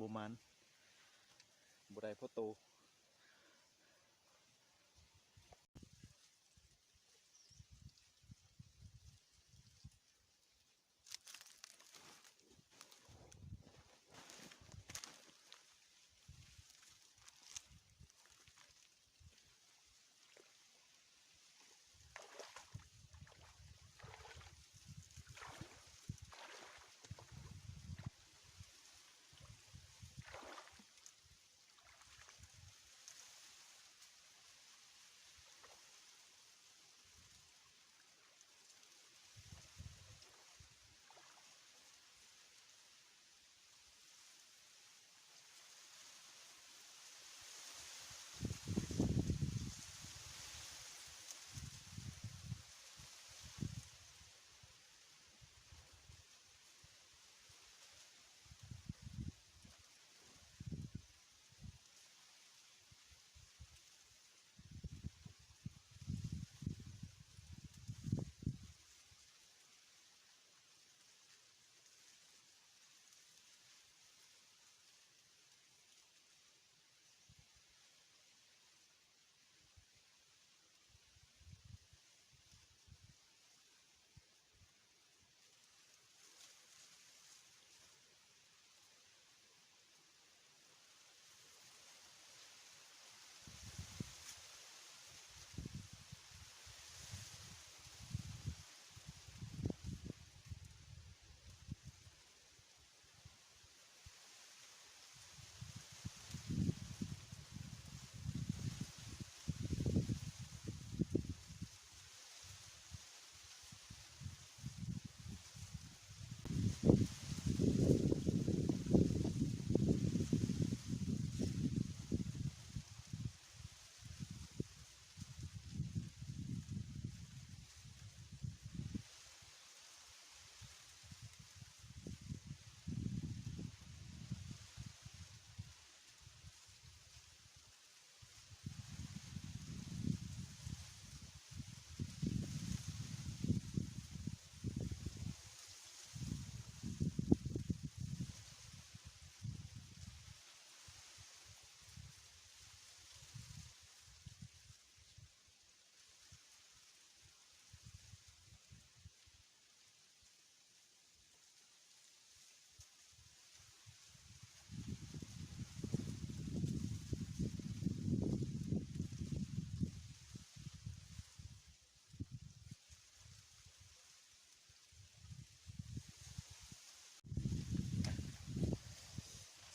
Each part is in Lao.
ບໍ່ໝານ ບໍ່ໄດ້ພໍໂຕ.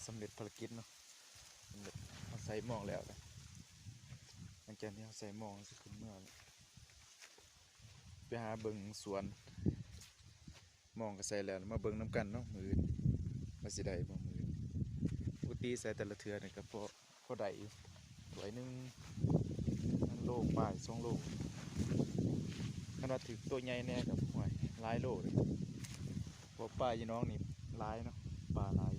ສຳເລັດພາລະກິດເນາະ ສຳເລັດ ເຮົາໃສ່ໝອງແລ້ວນະ. ຫຼັງຈາກທີ່ເຮົາໃສ່ໝອງ ເຮົາຊິຂຶ້ນເມືອແລ້ວ ໄປຫາເບິ່ງສວນ. ໝອງກໍໃສ່ແລ້ວ ມາເບິ່ງນຳກັນເນາະ ມື້ອື່ນວ່າຊິໄດ້ບໍ່ມື້ອື່ນ. ປົກກະຕິໃສ່ແຕ່ລະເທື່ອນີ້ກໍພໍ ພໍໄດ້ຢູ່ ຖ້ວຍໜຶ່ງ ໂລປາຍ ສອງໂລ. ຄັນວ່າຖືກໂຕໃຫຍ່ແດ່ກໍ ໂອ້ຍ ຫຼາຍໂລເດ້ ເພາະປາຢູ່ໜອງນີ້ຫຼາຍເນາະ ປາຫຼາຍ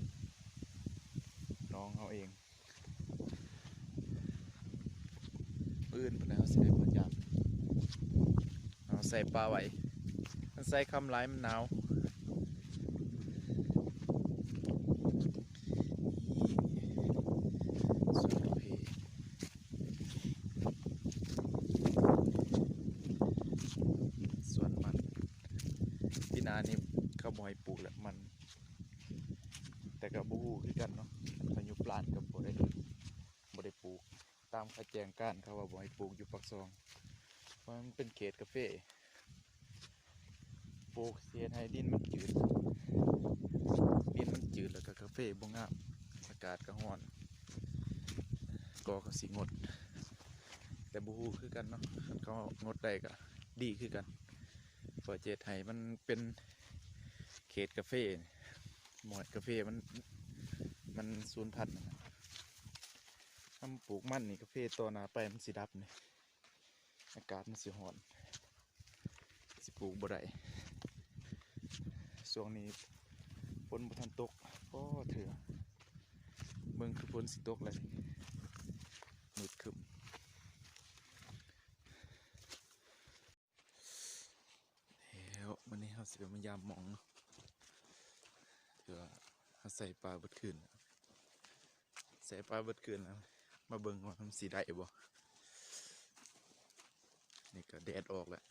ໜອງເຮົາເອງ. ມື້ອື່ນພຸ້ນແຫຼະ ເຮົາຊິໄດ້ມາຢາມ. ເຮົາໃສ່ປາໄວ້ ມັນໃສ່ຄ່ຳຫຼາຍມັນໜາວ. ນີ້ ສວນກາເຟ ສວນມັນ ປີໜ້ານີ້ເຂົາບໍ່ໃຫ້ປູກແລ້ວມັນ. ແຕ່ກໍບໍ່ຮູ້ຄືກັນເນາະ ຄັນເຂົາຍຸບລ້ານກໍບໍ່ໄດ້ ບໍ່ໄດ້ປູກ ຕາມເຂົາແຈ້ງການ ເຂົາວ່າບໍ່ໃຫ້ປູກຢູ່ປາກຊ່ອງ ເພາະມັນເປັນເຂດກາເຟ ປູກຊິເຮັດໃຫ້ດິນມັນຈືດ ດິນມັນຈືດ ແລ້ວກໍກາເຟບໍ່ງາມ ອາກາດກໍຮ້ອນ ກໍ ກໍຊິງົດ ແຕ່ບໍ່ຮູ້ຄືກັນເນາະ ຄັນເຂົາງົດໄດ້ກໍດີຄືກັນ. ເພື່ອຈະເຮັດໃຫ້ມັນເປັນເຂດກາເຟ ໝອຍກາເຟມັນ ມັນສູນພັນ. ເຮົາປູກມັນນີ້ ກາເຟຕໍ່ໜ້າໄປມັນຊິດັບນີ້ ອາກາດມັນຊິຮ້ອນ ຊິປູກບໍ່ໄດ້. ຊ່ວງນີ້ຝົນບໍ່ທັນຕົກພໍເທື່ອ ເບິ່ງຄືຝົນຊິຕົກແລ້ວ ມືດຄຶ້ມ. ແລ້ວ ມື້ນີ້ເຮົາຊິໄປມາຢາມໝອງເນາະ ຖືວ່າເຮົາໃສ່ປາເບິດຄືນ ໃສ່ປາເບິດຄືນ ມາເບິ່ງວ່າມັນຊິໄດ້ບໍ່. ນີ້ກໍແດດອອກແລ້ວ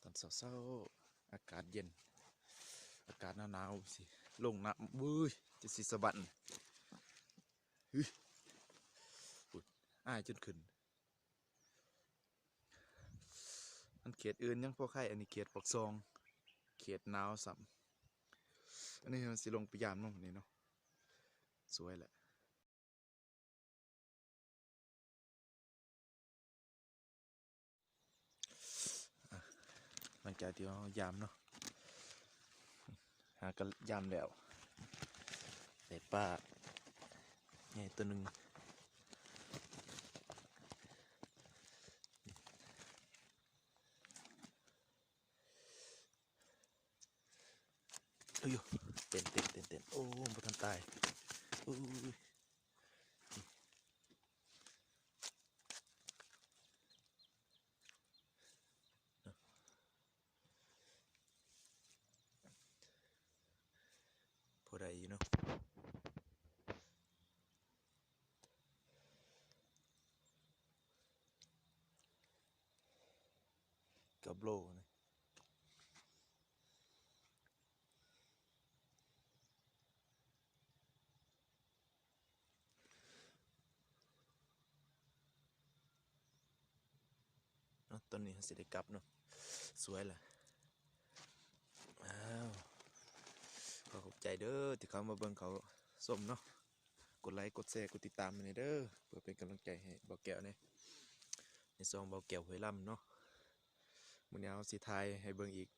ຕອນເຊົ້າໆ ອາກາດເຢັນ ອາກາດໜາວໆ ຊິລົງນ້ຳ ເວີ້ຍ ຈະຊິສະບັ້ນ ຫຶ ພຸ້ນ ອາຍຈົນຂຶ້ນ. ອັນເຂດອື່ນຍັງພໍໄຄ ອັນນີ້ເຂດປາກຊ່ອງ ເຂດໜາວຊ້ຳ. ອັນນີ້ເຮົາຊິລົງໄປຢາມເນາະ ນີ້ເນາະ ສວຍແຫຼະ. ອ່ະ ຫຼັງຈາກທີ່ເຮົາຢາມເນາະ ຫາກໍຢາມແລ້ວ ໄດ້ປາໃຫຍ່ຕົວໜຶ່ງ. ເອີຍ ເຕັ້ນ ເຕັ້ນ ເຕັ້ນ ເຕັ້ນ ໂອ້ ບໍ່ທັນຕາຍ ໂອ້ຍ. ພໍໄດ້ຢູ່ເນາະ ກັບໂລນີ້. ເນາະ ຕອນນີ້ເຮົາຊິໄດ້ກັບເນາະ ສວຍລະ. ອ້າວ ຂໍຂອບໃຈເດີທີ່ເຂົ້າມາເບິ່ງເຂົ້າຊົມເນາະ ກົດໄລ ກົດແຊ ກົດຕິດຕາມໃຫ້ແດ່ເດີ ເພື່ອເປັນກຳລັງໃຈໃຫ້ບ່າວແກ້ວແດ່ ໃນຊ່ອງບ່າວແກ້ວຫ້ວຍລຳເນາະ. ມື້ນີ້ເຮົາຊິຖ່າຍໃຫ້ເບິ່ງອີກ